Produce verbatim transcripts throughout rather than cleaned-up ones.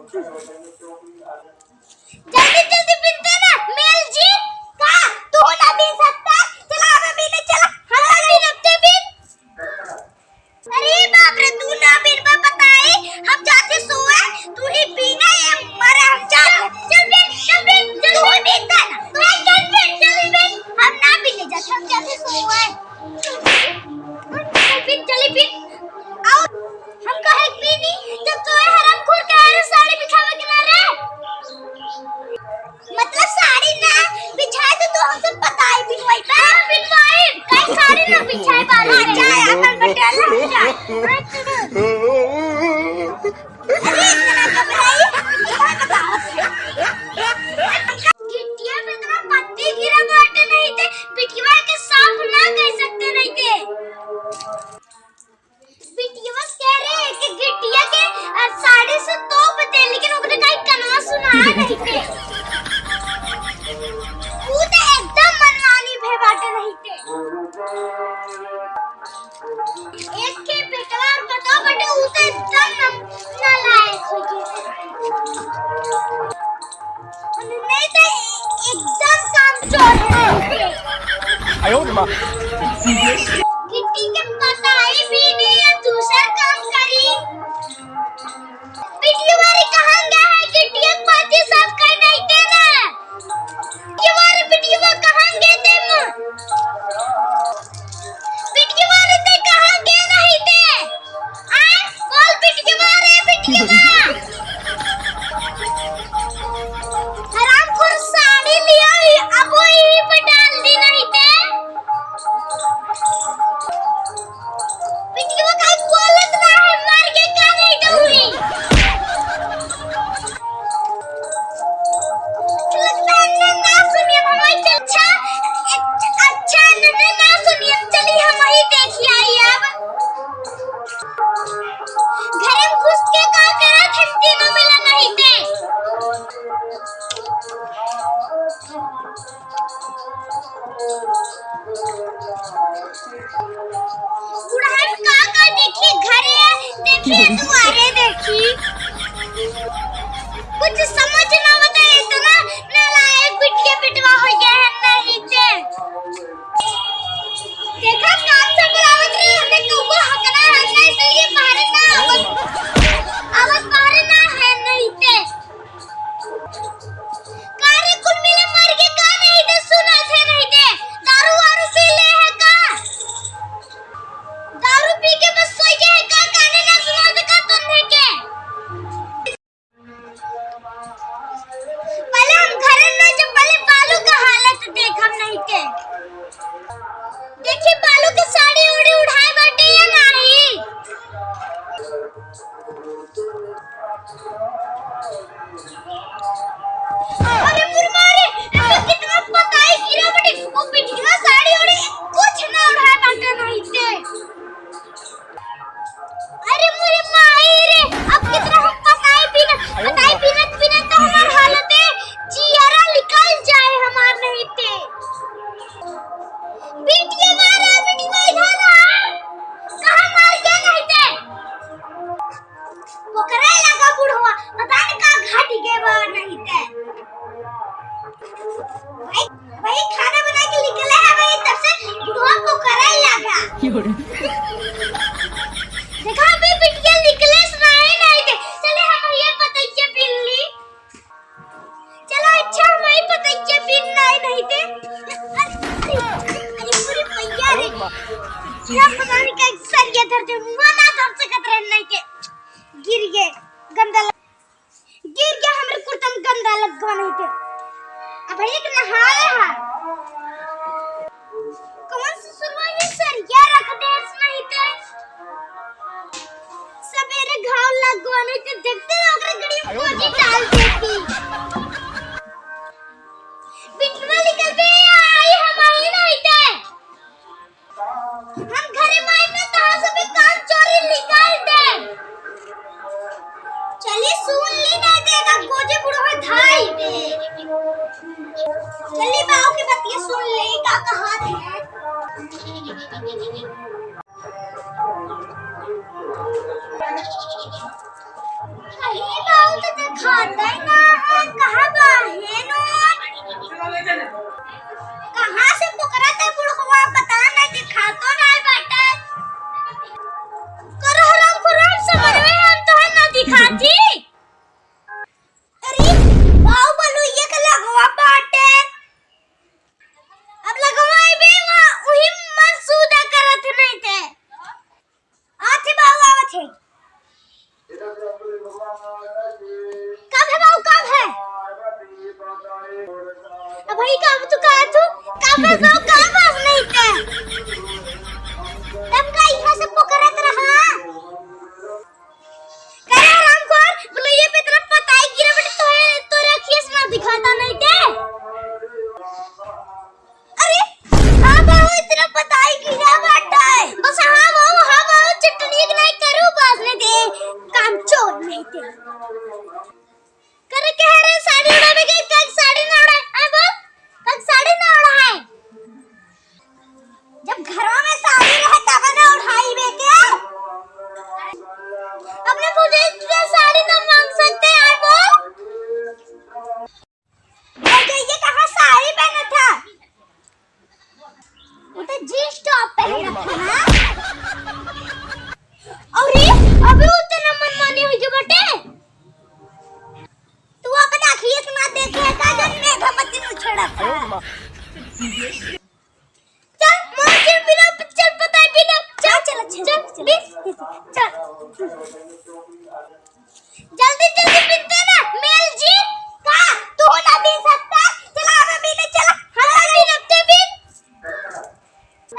जल्दी जल्दी बिनते ना, मेल जी। का? तू ना बिन सकता? चला, अबे बिने चला। हम ना बिनते बिन। अरे बाप रे, तू ना बिनबा बताई, हम जाते सोए, तू ही बिना ये मरे हम जाते। चल बिन, चल बिन, चल तू ही बिनता ना। तू ही चल बिन, चल बिन। हम ना बिने जाते, हम जाते सोए। चल बिन, चल बिन। आओ, हम कहे बिनी, जब तोहे हरामखोर कहे रे साड़ी बिछावे के ना रे। मतलब साड़ी ना बिछाए तो तू हमसे बताई बिनवाई पे। हाँ, बिनवाई। कहीं साड़ी ना बिछाए बाहर। हाँ, जाए अपन पटियाला, जा। अरे, इतना घबराई, इतना बताओ। गिट्टिया पे इतना पत्ती गिरा बाटे नहीं थे, पिटिया के साफ ना कह सकते नहीं थे। बिटिया कह रहे हैं कि गिट्टिया के, अ, साड़ी से तोप दे, लेकिन ओकरे काई कनवा सुना नहीं थे। ऊ तो एकदम मनमानी भे बाटे नहीं थे। एक के बेटवा और बताओ बेटे, ऊ तो एकदम न-, नालायक हो गए। नहीं तो एकदम काम चोर है। आयो रे माँ। गिट्टी के पता ही भी नहीं है, दूसरा काम करी। बिटिया वाली कहाँ गया है? गिट्टिया के पाती सब कहीं नहीं थे ना। बिटिया वाली, बिटिया कहाँ गए थे माँ? बिटिया वाली ते कहाँ गए नहीं थे? आय, बोल बिटिया रे, बिटिया। हरामखोर साड़ी लिया ही, अब वो यहीं पे डाल दी नहीं थे। बिटिया काहे बोलत रहा है, मर के का नहीं डौरी? लगता है ना, ना सुनिए, हम आई अच्छा, अच्छा, ना, ना, ना सुनिए, चलिए हम वही देखिए आई अब। घर में घुस के का करा, घंटी में मिला नहीं थे। बुढ़ान का का देखी, घरे देखी, दुआरे देखी, कुछ समझ ना आवत है, इतना नालायक बिटिया बिटवा हो गया है नहीं ते। देखा, कान से बुलावत रहे, हमें कौआ हकना है, इसलिए बाहर ना आवत, आवत बाहर ना है नहीं ते। का रे कुल मिले मर के का नहीं दे सुना थे नहीं दे? दारू वारू पी ले है का? दारू पी के बस सोई के है का? काने ना सुना थे का तुम है के? पहले हम घर में जब पहले बालू का हालत देखम नहीं के। देखी बालू के साड़ी उड़ी उड़ाए बाटे या नहीं? अरे मुरमा रे, एमे कितना पताई गिरा बटे, वो पिटिया साड़ी ओढ़े कुछ ना ओढ़ाए बाटे नहीं ते। अरे मुरे माई रे, अब कितना हम पताई बिना, पताई बिना, बिना तो हमार हालत है, जियरा निकल जाए हमार नहीं ते। बिटिया मारा, बिटिया इधर आ। कहाँ मार गया नहीं ते? ओकरे लगा बुढ़वा, पता नहीं का घाटी के बा नहीं ते। भाई, भाई खाना बना के निकले है भाई, तब से बुढ़वा ओकरे लगा। देखा अभी बिटिया निकले से नहीं, नहीं ते। चले हम ये पतैया बिल्ली। चलो अच्छा, हमारी पतैया बिन नाई नहीं थे। अरे, अरे, पूरी पैया रे। या पता नहीं का सरिया धर दे, मुआ ना धर सकत रहे नहीं के। गिर गए, गंदा लग-, गिर गया हमरे कुर्ता में गंदा लग गवा नहीं थे। अब एक नहाए है। कौन ससुरवा ये सरिया रख दे नहीं थे? सबेरे घाव लग गवा नहीं थे, देखते रहो ओकरे गड़ी में गोजी डाल देती। बिटवा निकल के आई, हम आई नहीं थे। हम घरे माई में तहां सबे काम चोरी निकाल दे। चली सुन ली ना, देगा गोजे बुढ़वा धाई दे। चली बाऊ के बतिया सुन ले, का कहा थे। अरे बाऊ तो देख खाते ना है, कहाँ बा है नोन? कहाँ से पकड़ा था बुढ़वा, पता नहीं, दिखातो नहीं बाटे। करो हराम खुराम, समझ में हम तो है ना दिखाती। अरे, बाहुबली ये के लगवा बाटे। अब लगवाई बे वहाँ, उही मन सूदा करत नहीं थे। आथे बाबू, आवत है। कब है बाबू, कब है? अब भाई, कब तू कहा तू? कब है बाबू, कब है? नहीं ते। तब का यहाँ से पकड़त रहा? करे हरामखोर, बोलो ये पे तरफ पताई गिरा बेटे, तोहे, तोरे अखिए से ना दिखाता नहीं ते। अरे, हाँ बाबू, इतना पता ही कि ना बाटा है। बस हाँ बाबू, हाँ बाबू, चटनी के नहीं करू, बस नहीं दे, काम चोर नहीं दे। करे कह रहे साड़ी उड़ावे के, कल साड़ी ना उड़ाए, आए बोल, कल साड़ी ना उड़ाए। जब घरवा में साड़ी रहे तब ना उठाई बे के। अपने भौजाई से साड़ी ना मांग सकते, आए बोल। और ये कहाँ साड़ी पहना था? वो तो जींस टॉप पहन रखा है। अरे, अबे उतना मनमानी हो गया बटे। तू अपना अखिए से ना देखे का, जन मेघा मत उछड़ा था। चल, माँ, चल, बिना, चल, पता है, बिना, चल, चल, चल, चल, चल, चल। जल्दी, जल्दी बिनते ना, मेल जी। का? तू ना बिन सकता? चला, अबे बिने, चला। हम ना बिनते बिन।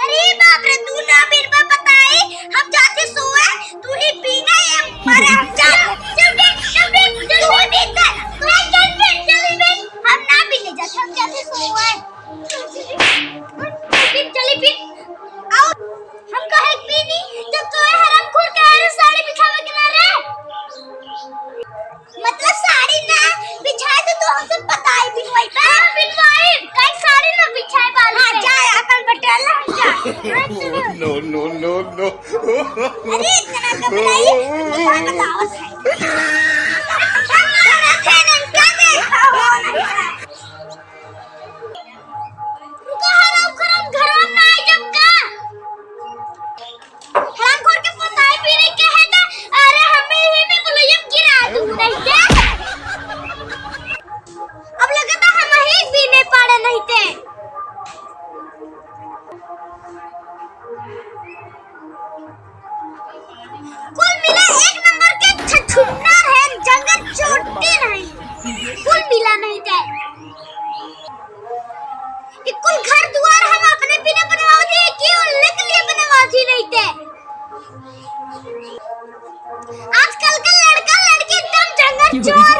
अरे बाप रे, तू ना बिनबा, पता है, हम जाते सोए, तू ही बिना, ये मारे हम जा। चल, चल, चल, चल, चल, तू ही बिनता। तू ही चल बिन, चल बिन। हम ना बिने जाते, हम जाते सोए। फिर चली फिर। आओ, हम कहे पी दी, जब तोहे हरामखोर कहे रहे साड़ी बिछावे के ना रे। मतलब साड़ी ना बिछाए तो तू हमसे पताई बिनवाई बे? हाँ, बिनवाई, काहे साड़ी ना बिछाए वाली हाँ, से? जा, अपन बटोला, जा। No, no, no, no। अरे, इतना घबराई, मुझे बताओ है। क्या देखा हो? रुको, हरामखोर, हम घरवा में आई जब का। हरामखोर के पताई पी रही के है तो, अरे हमें ही में बोलो, ये गिरा दूँ नहीं के। अब लगा था हम ही पीने पड़े नहीं थे। कुल मिला एक नंबर के छछुंदर है, जंगल चोटी नहीं। कुल मिला नहीं थे। ई कुल घर दुआर हम अपने बिना बनवावत ही कि उल्ले के लिए बनवावत ही नहीं थे। आजकल के लड़का लड़की एकदम जंगल चोर